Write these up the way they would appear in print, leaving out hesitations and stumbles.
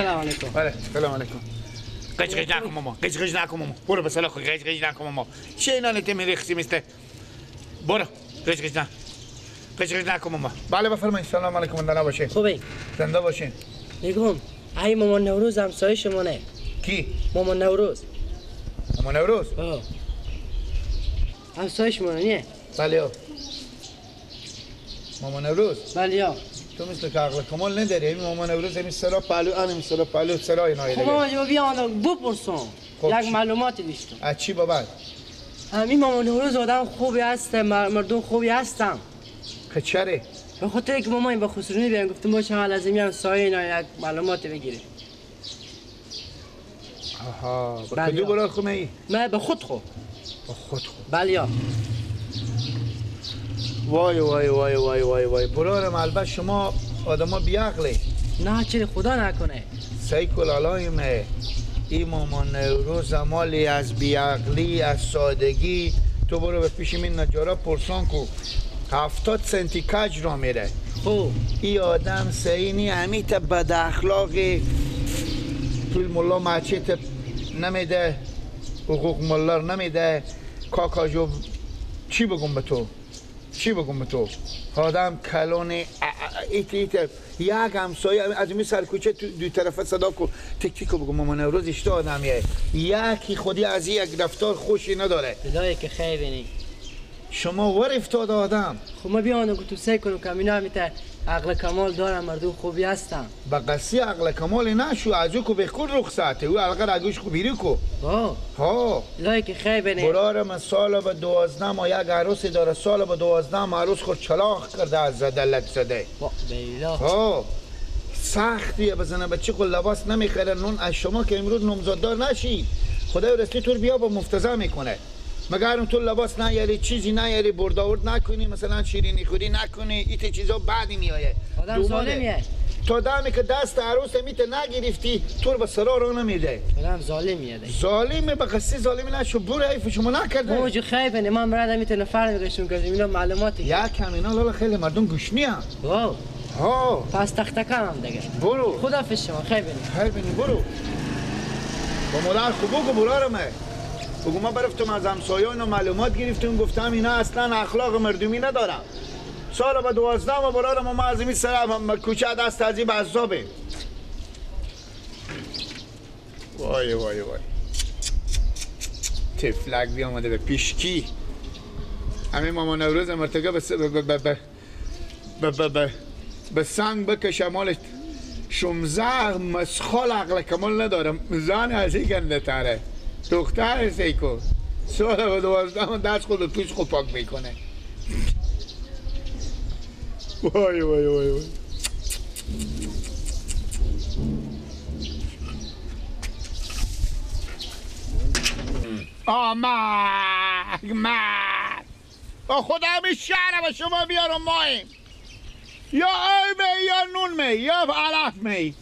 سلام علیکم. بله سلام علیکم. قج قج نکن ماما، قج قج نکن ماما. برو به سلاخ قج قج نکن ماما. چه اینا نته میریختی مثل برو قج قج نه. قج قج نکن ماما. بله بفرمایید. سلام علیکم. زنده باشین. خوبی؟ زنده باشین. میگم ای مامان نوروز همسایه شمانه. کی؟ مامان نوروز. مامان نوروز؟ آه. همسایه شمانه نیه؟ بله. مامان نوروز؟ بله. تو مثل که عقل کمال نداری. همین مامان نوروز همین سلا پهلو همین سلا پهلو سلا اینا دیگه. خب ماما بیا بپرسم. یک معلوماتی داشتم. از چی بابا؟ همین مامان نوروز آدم خوبی هست، مردم خوبی هستم. که چرا؟ به خاطر اینکه مامان با خسرونی بیان گفتم باشه حال از این سایه اینا یک معلوماتی بگیریم. آها، با کدو برای خونه ای؟ من به خود خو. با خود خو. بله. وای وای وای وای وای وای برارم البته شما آدما بیعقلی. نه چرا خدا نکنه. سیکل علایمه این مامان نوروز مالی از بیعقلی از سادگی. تو برو به پیش این نجارا پرسان کو 70 سنتی کج را میره. خب این آدم سینی همیت بد اخلاقی پول ملا مچیت نمیده، حقوق ملا نمیده. کاکاجو چی بگم به تو؟ چی بگم به تو؟ آدم کلون ایت ایت یک همسایه از این سر کوچه تو دو طرفه صدا کو تک تک بگم مامان نوروز اشتا آدمیه یکی خودی از یک رفتار خوشی نداره. خدایی که خیلی شما ور افتاد آدم. خب ما بیان گفتم سعی کنم که اینا همیته عقل کمال دارم، مردم خوبی هستم. با قصی عقل کمال نشو از او کو به خود رخصته او عقل اگوش خوب بیری کو. ها ها الهی که خیر بینی. برار من سال به 12 ما یک عروسی داره، سال به 12 ما عروس خود چلاخ کرده از زده لک زده. بیلا ها سختیه بزنه بچه خود لباس نمیخره نون از شما که امروز نامزاددار نشی خدای رسلی تو بیا با مفتزه میکنه. مگر تو لباس نیاری چیزی نیاری برداورد نکنی مثلا شیرینی خوری نکنی ایت چیزا بعدی میایه. آدم ظالمیه تا دمی که دست عروس میت نگرفتی تو رو به سرا رو نمیده. آدم ظالمیه دیگه. ظالمه به قصه ظالمی نشو برو حیف شما نکرده. موج خیبنه من برادر میتونه فرق میگشون که اینا معلوماتی یک اینا لالا خیلی مردم گوشنی هم. واو ها پس تختکم هم دیگه. برو خداحافظ شما. خیبنه خیبنه برو با مادر خوب بگو برارمه. بگو ما برفتم از همسایه‌ها معلومات گرفتم گفتم اینا اصلا اخلاق مردمی ندارم. سال به 12 ما برارم ما از این سر کوچه دست از این عذابه. وای وای وای تفلک بیامده به پیشکی همین مامان نوروز مرتگه به سنگ بکشه مالش 16 مسخال عقل کمال ندارم. زن از این گنده تره دختر سیکو سال به 12 دست خود به پیش خود پاک میکنه. وای وای وای وای آمد مرد با خدا می شهر و شما بیارم ماییم یا آی می یا نون می یا علف می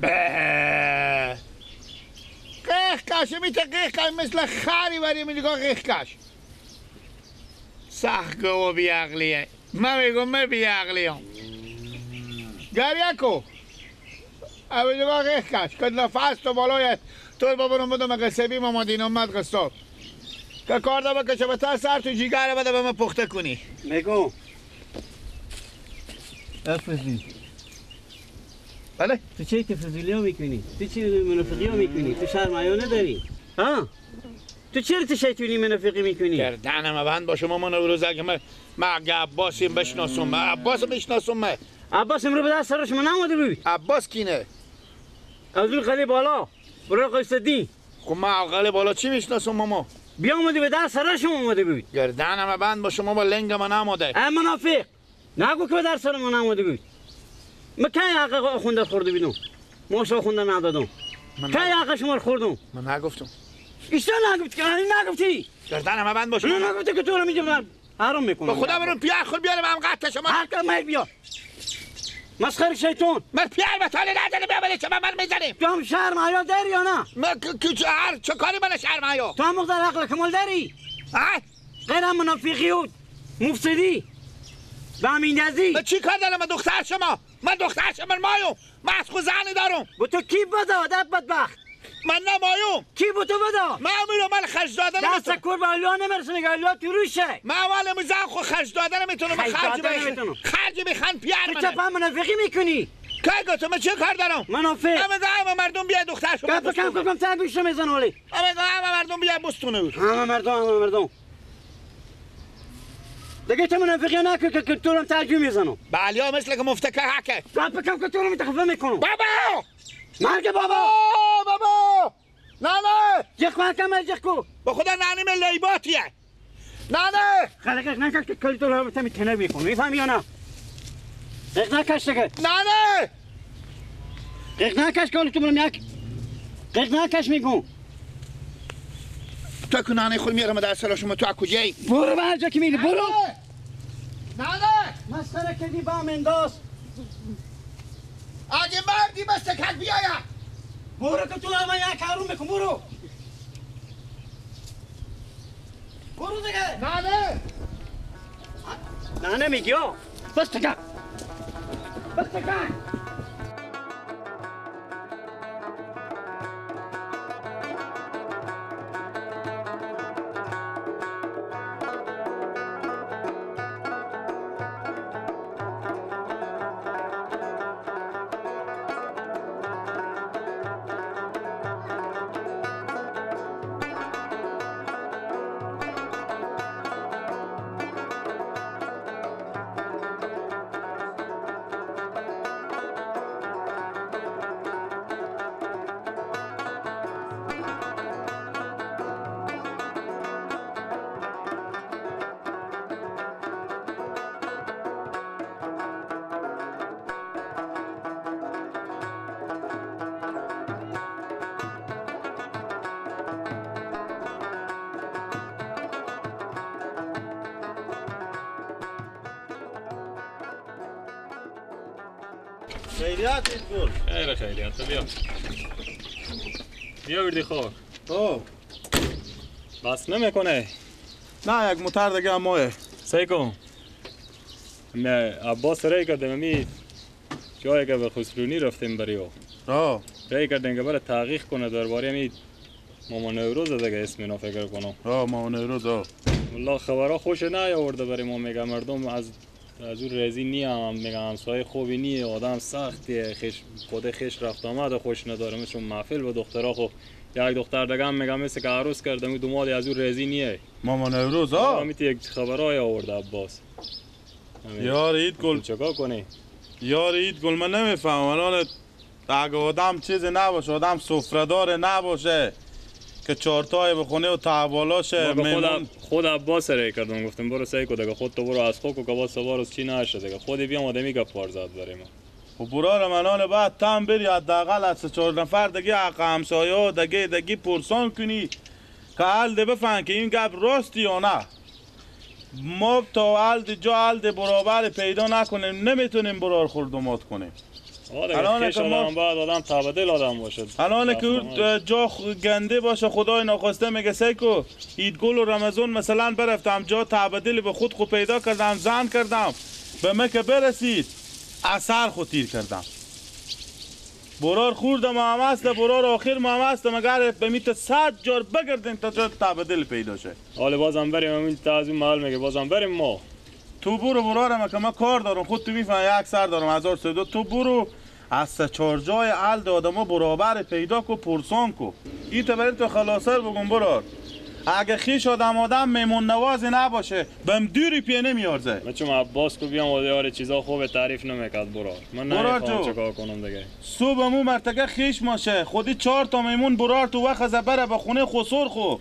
به قیخ کش میته قیخ کش مثل خری بری میگه قیخ کش سخت گو بیعقلیه. من میگم من بیعقلیم گریه کو او دیگه قیخ کش که نفس تو بالای تو بابا بدم قصبی ما مدینه اومد قصاب که کار دا بکشه به تا سر تو جیگر بده به من پخته کنی. میگم افزی بله تو چه تفضیلی ها میکنی؟ تو چه منافقی ها میکنی؟ تو شرمایه نداری؟ ها؟ تو چرا تو شیطونی منافقی میکنی؟ گردنم بند با شما من نوروز اگه من اگه عباسیم بشناسم من عباس بشناسم من عباس امرو به دست سرش من نموده بود. عباس کینه؟ از اون قلی بالا برای قیصدی. خب من قلی بالا چی میشناسم ماما؟ بیا اومده به دست سرش اومده بود. گردنم بند با شما با لنگ من نموده. ای منافق نگو که به در سر من نموده بود. من کی حق آخونده خورده بیدم؟ ماش آخونده ندادم. کی حق شما رو خوردم؟ من نگفتم. ایشتا نگفتی که نگفتی. گردنم بند با شما. نگفتی که تو رو میگم من حرام میکنم. با خدا برو پیار خور بیارم هم قطع شما. حق من بیا. مسخره شیطان. من پیار به تاله نداره بیا بله شما من میزنیم. تو هم شرم حیا داری یا نه؟ من هر چه کاری من شرم حیا؟ تو هم مقدار عقل کمال داری؟ ها؟ غیر منافقی و مفسدی. و همین دزی. من چی کار دارم دختر شما؟ من دخترش من مایوم. من از خود زن دارم. با تو کی بده ده بدبخت؟ من نمایوم. کی با تو بده؟ من میرم من خرج دادن نمیتونم. دست کور به علیا نمیرسه میگه علیا تو روشه. من اول زن خود خرج دادن نمیتونم. من خرج بخن پیار منه. تو چه پا منافقی میکنی؟ کی گفتم من چه کار دارم؟ منافق. همه مردم بیا دخترش. گپ کم کم تا گوش میزنه ولی. همه مردم بیا بستونه. همه مردم. دیگه تو منافقی نکن که تو رو ترجمه میزنم. به علیا مثل که مفتکه حکه. گپ کم که تو رو متخفه میکنم. بابا! مرگ بابا! بابا! نه نه! جخ مرکم جخ کو. به خدا ننیم لیباتیه. نه نه! خلقش نکن که کلی تو رو تنه میکنم. میفهمی یا نه؟ قیق نکش دیگه. نه نه! قیق نکش که تو برم یک. قیق نکش میگم. تو که نانه خود میارم در سر شما تو کجایی؟ برو به هر جا که میری برو. نه نه! مسخره کردی با من انداز. اگه مردی بس تکک بیاید. برو که تو من یک حروم میکن. برو. برو دیگه. نه نه! نه نه میگی ها. بس تکک. بس تکک. خیریت گل. خیر خیریت. بیا بیا بردی خاک. خب بس نمیکنه. نه یک موتر دیگه هم ماه. سعی کن. عباس رای کردم می جایی که به خسرونی رفتیم برای او. رای کردیم که برای تحقیق کنه درباره می ماما نوروز دیگه اسم اینا فکر کنم. ماما نوروز. والله خبرها خوش نیاورده برای ما. میگه مردم از اون رضی نی هم میگم همسایه خوبی نیه، آدم سختیه، خش خود خش رفت آمد خوش نداره، مثل محفل با دخترها. خو یک دختر دیگه هم میگم مثل که عروس کردم اون دومادی از اون رضی نیه. ماما نوروز ها میتی یک خبرای آورده عباس. یار عید گل چیکار کنی؟ یار عید گل من نمیفهمم الان اگه آدم چیز نباشه، آدم سفره‌دار نباشه که چارتای بخونه و تعبالاشه. خود عباس رای کردم گفتم برو سعی کو دیگه خود تو برو از خود کو که باز سوار از چی نشه دیگه خودی بیام آدمی گپ پار زد برای ما. خب برار منان بعد تم بری حداقل از 4 نفر دیگه حق همسایه دیگه پرسان کنی که حل بفهم که این گپ راستی یا نه. ما تا حل جا حل برابر پیدا نکنیم نمیتونیم برار خوردمات کنیم. الان که ما بعد آدم تبدیل آدم باشه. الان که جا گنده باشه خدای ناخواسته میگه سیکو عید گل و رمضان مثلا برفتم جا تبدیل به خود خو پیدا کردم زن کردم به مکه برسید اثر خود تیر کردم برار خوردم هم است برار آخر ما هم است مگر به میت 100 جار بگردیم تا جا تبدیل پیدا شه. حالا بازم بریم همین تا از اون محل میگه بازم بریم ما. تو برو برارم که من کار دارم خود تو میفهمی یک سر دارم 1002 تو برو از سه چهار جای علد آدما برابر پیدا کو پرسان کو. این تا برای تو خلاصه بگم برار اگه خیش آدم میمون نوازی نباشه بهم دوری پی نمیارزه. من چون عباس کو بیام یار چیزا خوب تعریف نمیکرد برار. من نمیفهمم چیکار کنم دیگه. صبح مو مرتکه خیش ماشه خودی 4 تا میمون برار تو وخ بره به خونه خسر خو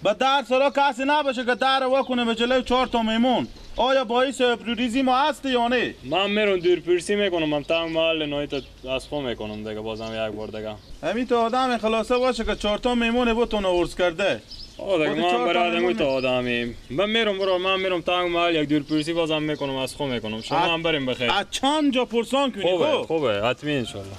به در سرا کسی نباشه که در وا کنه به جلوی 4 تا میمون. آیا باعث ابروریزی ما هست یا نه؟ من میرم دور پرسی میکنم، من تا محل نایت از خو میکنم دیگه بازم یک بار دیگه. همین تو آدم خلاصه باشه که 4 تا میمون بتونه ورز کرده. آه دیگه من برای آدمی تا آدمیم. من میرم برو، من میرم تا محل یک دور پرسی بازم میکنم از خو میکنم. شما هم بریم بخیر. از چند جا پرسان کنی. خوبه خوبه حتمی ان شاء الله.